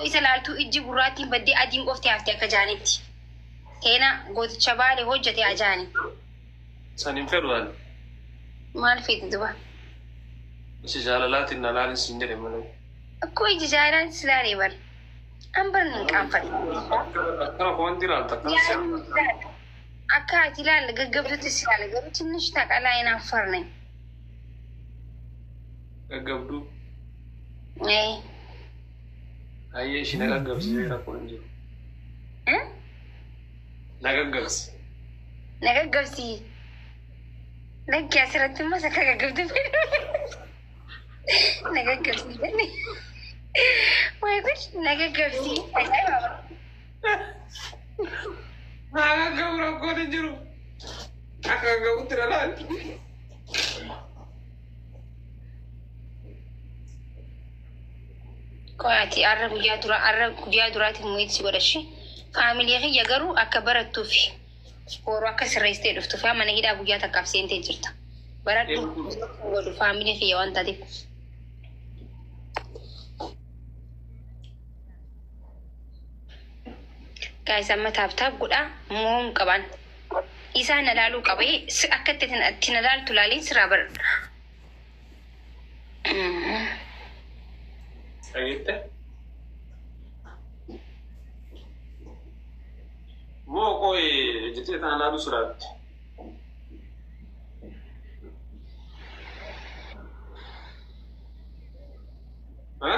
Isa laaltuu ijji gurraattiin baddee adiin qofti hafte akka jaanitti. Teena gooticha Baale hojjate ajaani. San hin fedhu ani. Maal feeti duba? Ija jaalalaatiin na laalin siin jedhe malee. Akkoo ija jaalalaan si laalee bar. An bar nin qaanfadhe. Akkana komantii laalta akkana si Yaani akka ati ilaalla gaggabdutti si ilaala garuu tinnish taqalaa hin affarne. Gaggabduu. Ee. Hayyee ishii na gaggabsiisee rakkoon hin jiru. Eh? Na gaggabsi. Na gaggabsi. Lakki asirratti immoo akka gaggabdu fedhu. Na gaggabsi jenne. Waay kun na gaggabsi. Ajaa'iba. Na gaggabu rakkoon hin jiru. Akka gaggabutti na laali. Qo'aati arra guyyaa dura arra guyyaa duraati mu'iit si godhashi. Faamilii kiyya garuu akka barattuuf boru akka sirreessitee dhuftuuf mana hidhaa guyyaa takkaaf seentee jirta. Baradhu godhu faamilii kiyya waan taateef. Guys, amma tap tap godhaa mo'uun qaban. Isaan na laaluu qabee akka itti na laaltu laaliin siraa baradha. Dhageette? Moo qoy jettee tana laaluu sodaatti? Ha?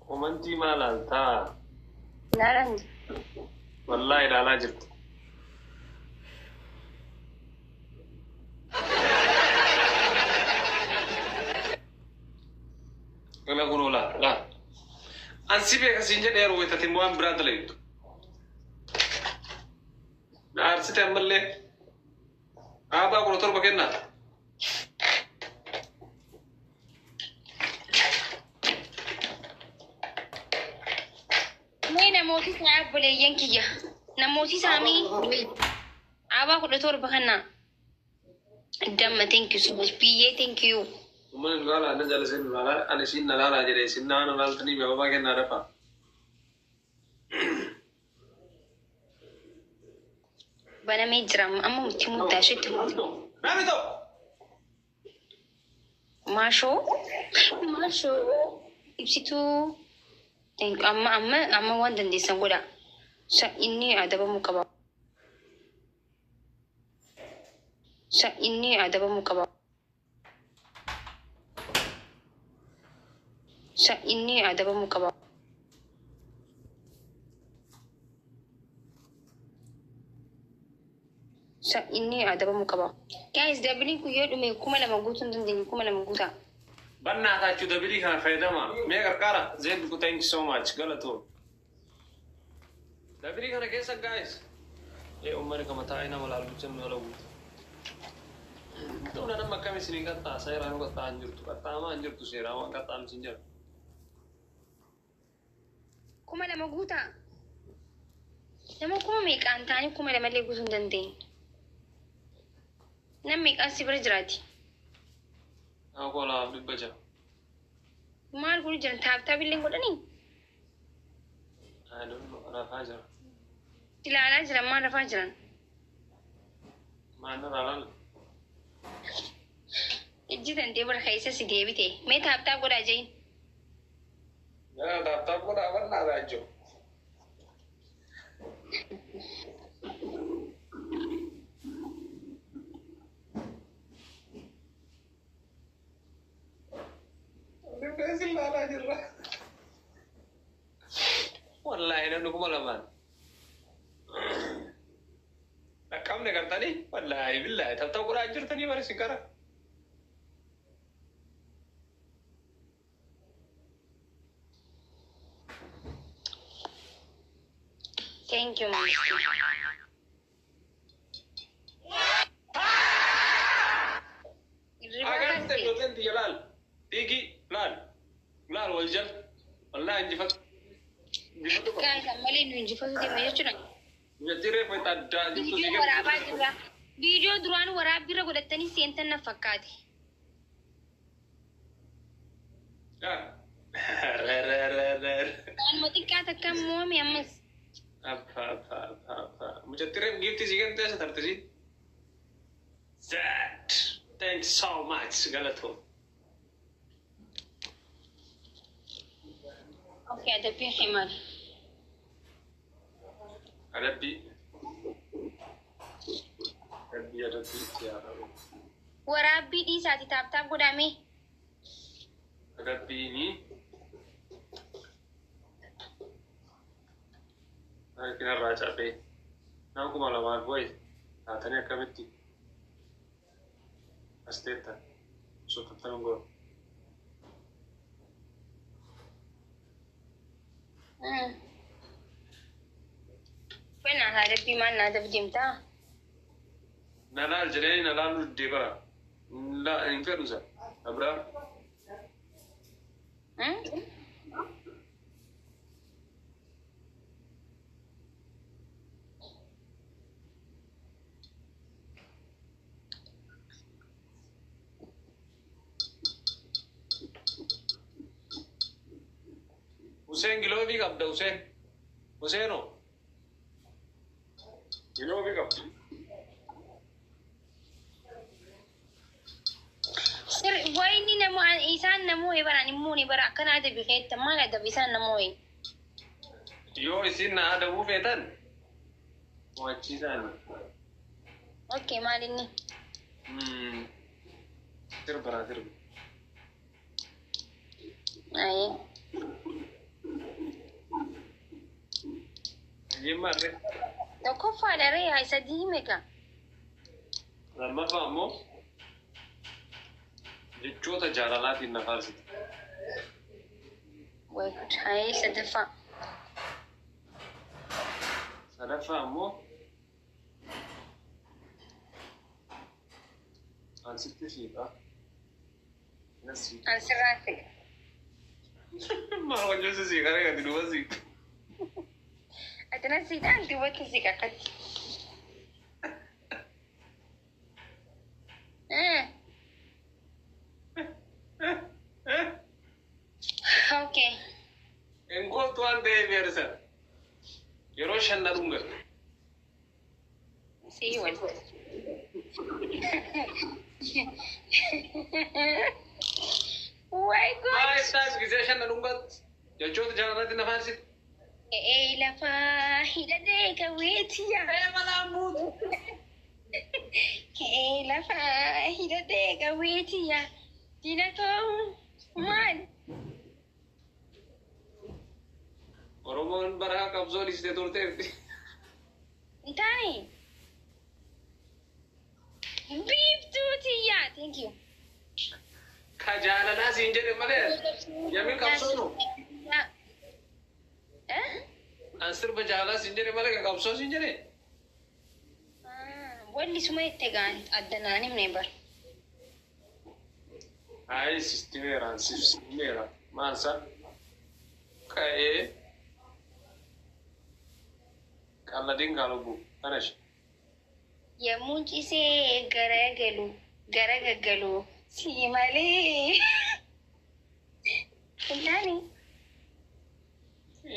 Komantii maal laaltaa? Ilaalaan jira. Wallaahi ilaalaa jirti. Gala kunoo laa laa. Ansi beeka siin jedhe yeroo wayitatiin waan biraa dalaytu. Na aarsite ammallee. Aabaa 17 kennaa. Mee namooti isaa obboleeyyan kiyya. Namooti isaa mee aabaa 17 kana. Damma, thank you so much. Biyyee, thank you. Uummanni nu laalaa na jala isin nu laalaa ani isin na laalaa jedhe isin na laaltanii ababaa kennaa dafaa. Banamee jira amma itti muddaa isheetti muddaa. Namni tokko. Maashoo maashoo ibsituu, thank you. Amma amma amma waan dandeessan godha. Inni adabamuu qaba. Inni adabamuu qaba. Inni adabamuu qaba. Inni adabamuu qaba. Guys, doubleiin kun yoo dhume 2000 guutuu hin dandeenye, 2000 guutaa. Bannaa taachuu double kana fayyadama. Mee qarqaara. Zeed, thank you so much. Galatoo. Double kana keessa, guys. Ee uummanni kama taa'ee nama laalu jennu ala guutu. Ta'uudha nama akkam isinii qaxxaa seeraan qaxxaa hin jirtu. Qaxxaamaa hin jirtu, seeraan waan qaxxaamsi hin jiru. 2000 guutaa. Nama kuma meeqaan ta'anii 2000 illee guutuu hin dandeenye. Nam meeqaan si bira jiraati? Nama 2600. Maal godhu jiran, tap tap illee godhanii? I don't know. Rafaa jira. Ilaalaa jiran, maal rafaa jiran? Maal irraa laala? Ijji dandee bara keessa si deebite. Mee tap tap godhaa jeyin. Yaa tap tap godhaa bannaa taachuu. jirra. Wallaahi namni 2000. Dhaqqabne gartanii wallaahi billaahi tap tap godhaa jirtanii bari si gara. Thank you, Mangistuu. Hirribaa Agarte kaste. ijoolleen tiyya laal. Dhiigi laal. Laal wal jala. Wallaahi injifatu. Injifatu qaba. Guys, ammallee nu injifatu deema jechuudha. Biyyattii reefu itti addaa jirtu si Viidiyoo waraabaa jirra. Viidiyoo duraan waraabbiirra godhattanii seentan na fakkaate. Waanuma xiqqaa takka moome ammas. Abba abba abba abba. Mucattii reefu giiftii si kennite eessa tarte si? Zed. Thanks so much galatoo. Okay, adabbiin kee maali? Adabbii. Adabbii adabbii itti yaadamu. Waraabbii dhiisaati tap tap godhame. Adabbiini. Harkinarraa cabee. Nama 2000 wayi taatanii akkamitti as teettan osoo tattanuun godhu. Kennaa adabbii maal na adab deemtaa? Na laal jedhanii na laaluu diddee bara. Hin fedhu isa. Abiraam. Hussein giloobii qabda Hussein. Husseeno. Giloobii qabda. Sir, wayni namoo isaan namoo baraan immoo ni bara akkana adabi keetta maal adabi isaan namoo? Yoo isin na adabuu feetan mo'achiisaan. Okay, maal inni? Sirba naa sirbi. Ayi. Jimmaarre. Tokkoffaadha ree haa sadii hime gaa. Lammaffaa ammoo jechoota jaalalaatiin na faarsite. Way hayi sadaffaa. Sadaffaa ammoo an sitti siiqa. Na siiqa. An sirraan siqa. Maal wajjin si siiqa ree ati duuba siiqa. Ati na siiqaan duubatti siqa akkatti. Okay. Hin gooltu waan ta'eef eersan. Yeroo shan na dhungate. See wal. Way God. Five times gisee shan na dhungate. Jechoota jaalalaatiin na faarsite. Ee lafaa hidhatee kaweetiya. Ee malaan buutu. Ee lafaa hidhatee kaweetiya. Diina koo maal? Oromoon bara qabsoo dhiistee turteef. Hin taane. Biiftuu tiyya. Thank you. Ka jaalalaa siin jedhe malee yamin qabsoo nu. Eh? An sirba jaalalaa siin jedhe malee ka qabsoo siin jedhe. Walli suma itti gaan addanaan himne bar. Ayi sistimeera sistimeera maansa ka'ee qalladin kaalubu kanash. Yemmuu ciisee garagalu garagaggalu si malee. Hin taane.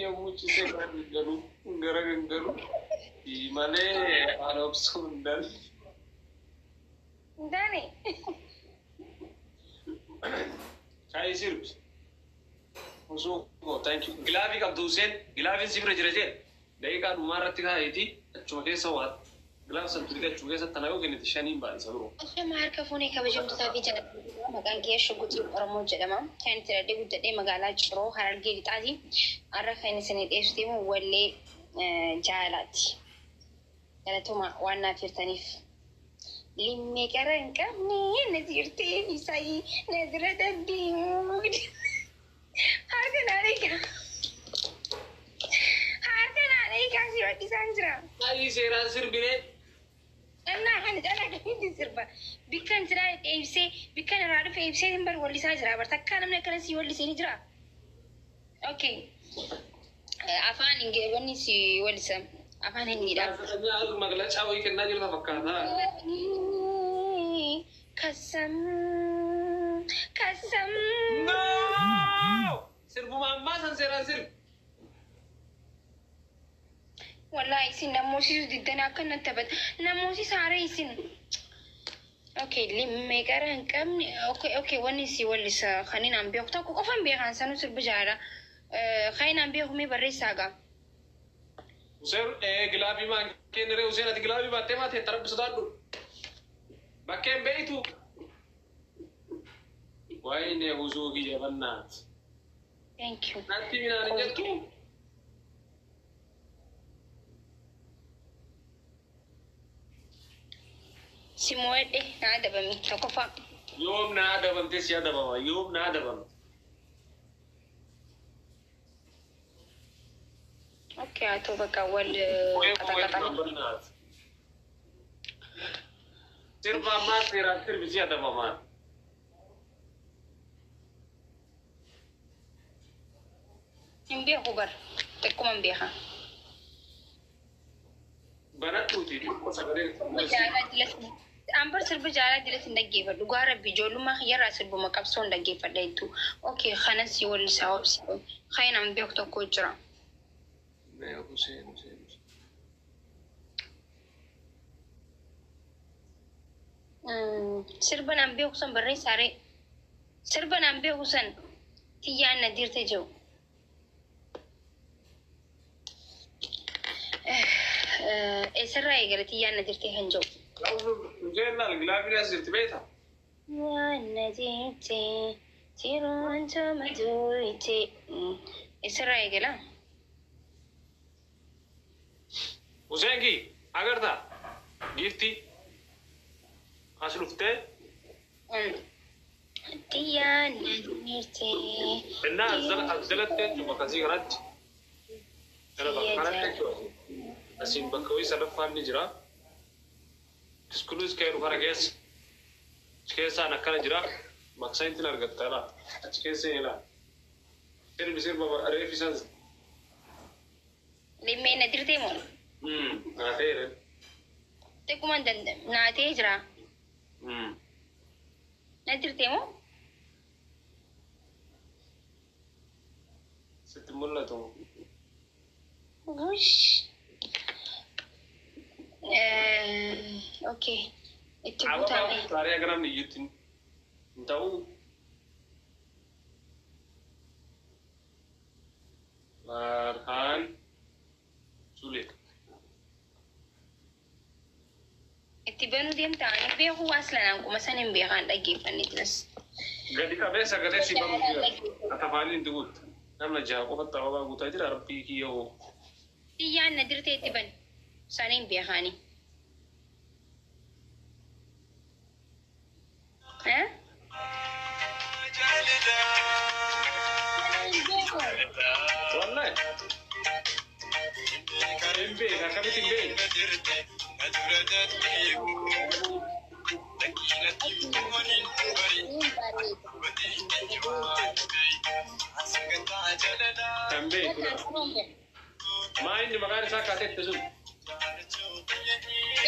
Yommuu ciisee garagalu garagaggalu si malee an obsuu hin dandeenye. Hin taane. Ka'ee sirbi. Osoo thank you. Gilaafii qabdu Hussein gilaafiin si bira jira jee. Daqiiqaa dhumaa irratti kaa'iiti achuma keessa waa Gilaaf san dhiqachuu keessatti tana yoo kennite shaniin baay'isa biroo. Ashama harka fuunee kabajamtootaa fi jaallattoota maqaan kiyya Shuguxii Oromoo jedhama. Kan itti dhaladhee guddadhee magaalaa Ciroo Harargee Lixaati. Har'a kan isin dhiyeessu deemu wallee jaalalaati. Galatooma waan naaf jirtaniif. Limmee qara hin qabne na jirtee isaayi na dura daddi. Harka naa eegaa. Harka naa eegaa si hodhisaan jira. Baay'ee seeraan sirbinee. Annaa kana caalaa gamitti sirba. Bikkan jiraa ibsee bikkan irraa dhufe ibsee hin bar wallisaa jira. Bar takkaa namni akkana si wallisee ni jira. Okay. Afaan Ingiliffaan si wallisa. Afaan Hindiidha. Maglacaa wayii kennaa jirta fakkaata. Kasam kasam. No! Sirbuma ammaa san seeraan sirbi. Wallahi isin namoosisu diddanii akka natti taphata. Namoosisa haree isin. Okay, limmee gara hin qabne. Okay, wanni si wallisa kan inni aan beeku tokko qofan beekan sanuu sirba jaala. Kan inni aan beeku mee barreessaa gaa. Useen gilaafii maan kennere Useen ati gilaafii baattee maatee tarabbi sodaadhu. Bakkeen beeytu. Waayine huzuu kiyya bannaat. Thank you. Natti minaan hin jettu. Si mo'adhe na adabami tokkoffaa. Yoom na adabamte si adabama yoom na adabamte. Okay, haa ta'u bakka wal qaxaqaxaa. Sirba ammaa seeraan sirbi si adabamaan. Hin beeku bar xiqquma hin beeka. Banadhuuti xiqqoo sagalee. Ambar sirba jaalala dilas hin dhaggeeffadhu. Dhugaa rabbi ijoollummaa kiyyarraa sirbuma qabsoo hin dhaggeeffadha hedduu. Okay, kanas si wallisaa obsi. Kan an beeku tokko jira. Huseen Huseen. Sirba naan beeku san barreessaa ree. Sirba naan beeku san tiyyaan na dirte jiru. Eessarraa eegale tiyyaan na dirte kan jiru. Huseen laal gilaafiin as jirti beektaa? Tiyyaan na dirte jiruun tuma duute. Eessarraa eegala? Huseen kii agartaa giiftii as dhuftee Tiyyaan na dirte. Innaa as jalatti jechuun bakka asii kanatti. Gara bakka kanatti jechuudha. Asiin bakka wayii sadaffaan ni jira. Diskuluus ka'ee kana keessa. Achi keessaan akkana jira. Maqsaa ittiin argatta laa. Achi keessa ni laa. Sirbi sirba reefi san. Limmee na dirtee moo? Naa ta'e. Xiqquma naa ta'ee jira. Na dirtee moo? Sitti mul'atu. Wush. Okay. Itti guutame. Taaree gara namni iyyutti hin ta'u. Farhaan Sule. Itti banuu deemta ani beeku aslanaan kuma san hin beekaan dhaggeeffanne jiras. Gadi qabee sagalee si banuu jira. Ati afaaniin itti guutta. Namna jaha qofatti ababaa guutaa jira rabbii kiyya hoo. Tiyyaan na dirtee itti bani. San hin beekaani. Eh? Wallahi. Hin beeka akkamitti hin beeku. Kan beeku. Maa inni maqaan isaa kaateette sun?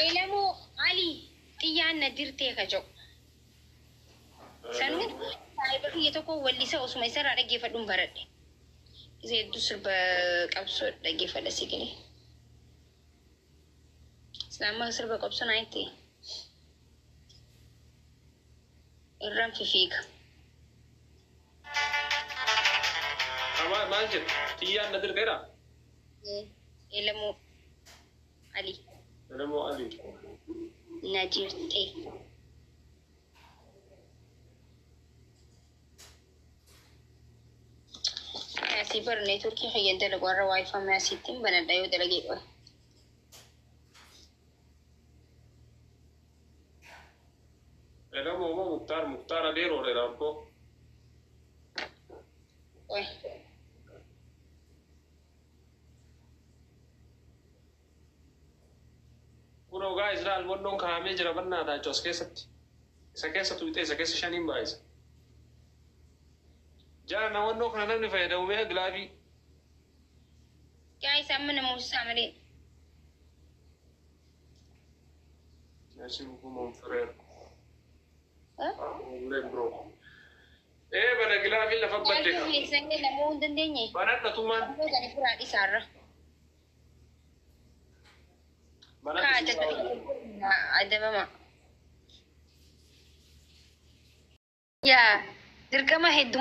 Elamoo Ali xiyyaan na dirtee ka jedhu. Sanuu saayiba kiyya tokko wallisa osuma isarraa dhaggeeffadhuun baradhe. Isa hedduu sirba qabsoo dhaggeeffadha si galee. Islaammaa sirba qabsoo naa itti irraan fifiiga. Maal jedhu? Xiyyaan na dirteedha? Elamoo Ali. Elemoo Ali. Na jirte. Asii bar neetworkii kiyyan dalagu warra waayifamee asiittiin banadha yoo dalagee qoy. Elemoo moo Muktaar Muktaar Adeeroo dha rakkoo. Qoy. Kun ogaa Israa'el wannoon kaa'amee jira bannaa taachoo as keessatti. Isa keessa tuuxee isa keessa shaniin baay'isa. Jara na wannoo kana namni fayyadamu mee gilaafii. Guys, amma nama usisaa malee. Merci beaucoup mon frère. Huh? Bro. Ee bana gilaafiin lafa badde Maaltu ka. keessan namuu hin dandeenye? Banadha tumaan. Gootani furaa dhisaarra. Banadha tumaan. Adabama. Yaa dirqama hedduu.